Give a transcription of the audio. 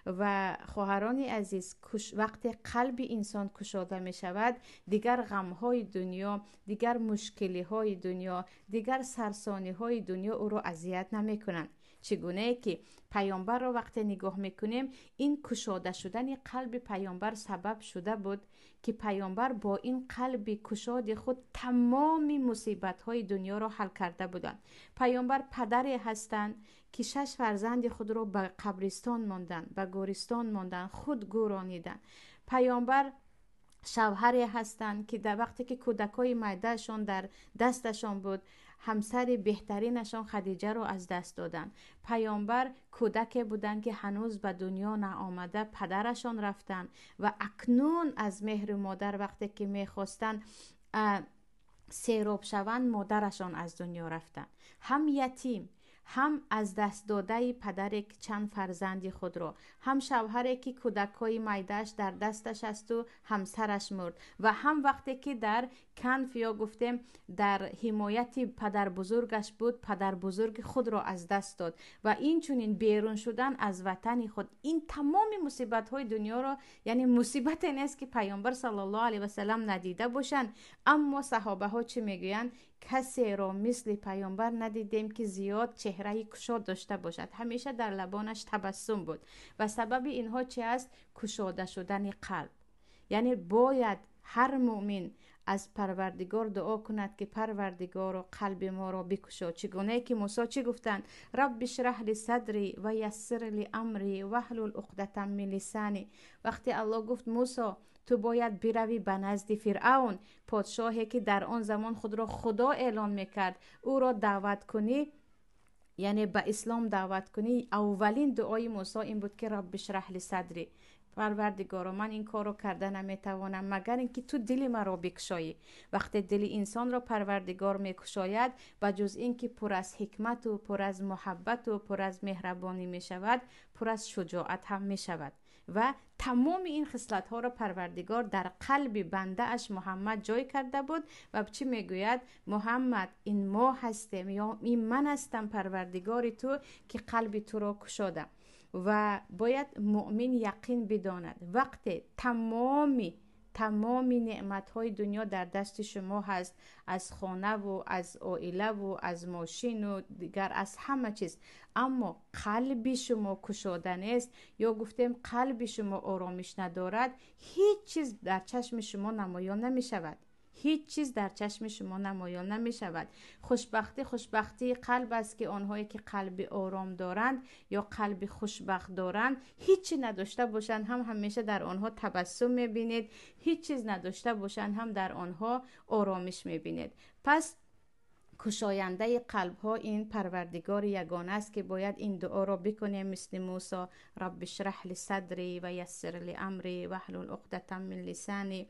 Ва хоҳарони азиз, вақте қалби инсон кушода мешавад, дигар ғамҳои дунё, дигар мушкилиҳои дунё, дигар сарсониҳои дунё ӯро азият намекунанд. Чӣ гунае ки паёмбарро вақте нигоҳ мекунем, ин кушода шудани қалби паёмбар сабаб шуда буд, ки паёмбар бо ин қалби кушоди худ тамоми мусибатҳои дунёро ҳал карда буданд. Паёмбар падаре ҳастанд, ки шаш фарзанди худро ба қабристон монданд, ба гӯристон монданд, худ гӯрониданд. Паёмбар шавҳаре ҳастанд, ки дар вақте ки кӯдакҳои майдаашон дар дасташон буд, ҳамсари беҳтаринашон Хадиҷаро аз даст доданд. Паёмбар кӯдаке буданд, ки ҳанӯз ба дунё наомада падарашон рафтанд ва акнун аз меҳри модар вақте ки мехостанд сероб шаванд, модарашон аз дунё рафтанд. Ҳам ятим, ҳам аз даст додаи падаре, ки чанд фарзанди худро, ҳам шавҳаре, ки кӯдакҳои майдааш дар дасташ асту ҳамсараш мурд, ва ҳам вақте ки дар канф ё гуфтем дар ҳимояти падарбузургаш буд, падарбузурги худро аз даст дод, ва инчунин берун шудан аз ватани худ. Ин тамоми мусибатҳои дунёро, яъне мусибате нест, ки паёмбар саллаллоҳу алайҳи васаллам надида бошанд. Аммо саҳобаҳо чӣ мегӯянд? Касеро мисли паёмбар надидем, ки зиёд чеҳраи кушод дошта бошад, ҳамеша дар лабонаш табассум буд. Ва сабаби инҳо чи аст? Кушода шудани қалб. Яъне бояд ҳар муъмин аз Парвардигор дуо кунад, ки Парвардигоро, қалби моро бикушо. Чӣ гунае ки Мусо чӣ гуфтанд? Рабби шраҳ ли садри ва яссир ли амри ваҳлул уқдатан мин лисани. Вақте Аллоҳ гуфт: «Мусо, ту бояд биравӣ ба назди Фиръавн, подшоҳе ки дар он замон худро худо эълон мекард, ӯро даъват кунӣ, яъне ба ислом даъват кунӣ», аввалин дуои Мусо ин буд, ки рабби шраҳ ли садри, Парвардигоро, ман ин корро карда наметавонам, магар ин ки ту дили маро бикушоӣ. Вақте дили инсонро Парвардигор мекушояд, ба ҷуз ин ки пур аз ҳикмату пур аз муҳаббату пур аз меҳрабонӣ мешавад, пур аз шуҷоат ҳам мешавад. Ва тамоми ин хислатҳоро Парвардигор дар қалби бандааш Муҳаммад ҷой карда буд. Ва чӣ мегӯяд Муҳаммад? Ин мо ҳастем ё ин ман ҳастам, Парвардигори ту, ки қалби туро кушодам. Ва бояд муъмин яқин бидонад, вақте тамоми неъматҳои дунё дар дасти шумо ҳаст, аз хонаву аз оилаву аз мошину дигар аз ҳама чиз, аммо қалби шумо кушода нест ё гуфтем қалби шумо оромиш надорад, ҳеҷ чиз дар чашми шумо намоён намешавад, ҳеҷ чиз дар чашми шумо намоён намешавад. Хушбахтӣ хушбахтии қалб аст, ки онҳое ки қалби ором доранд ё қалби хушбахт доранд, ҳеҷ чи надошта бошанд ҳам, ҳамеша дар онҳо табассум мебинед, ҳеҷ чиз надошта бошанд ҳам, дар онҳо оромиш мебинед. Пас кушояндаи қалбҳо ин Парвардигори ягона аст, ки бояд ин дуоро бикунем мисли Мусо: рабби шраҳ ли садри ва яссир ли амри ваҳлул уқдатан мин лисани.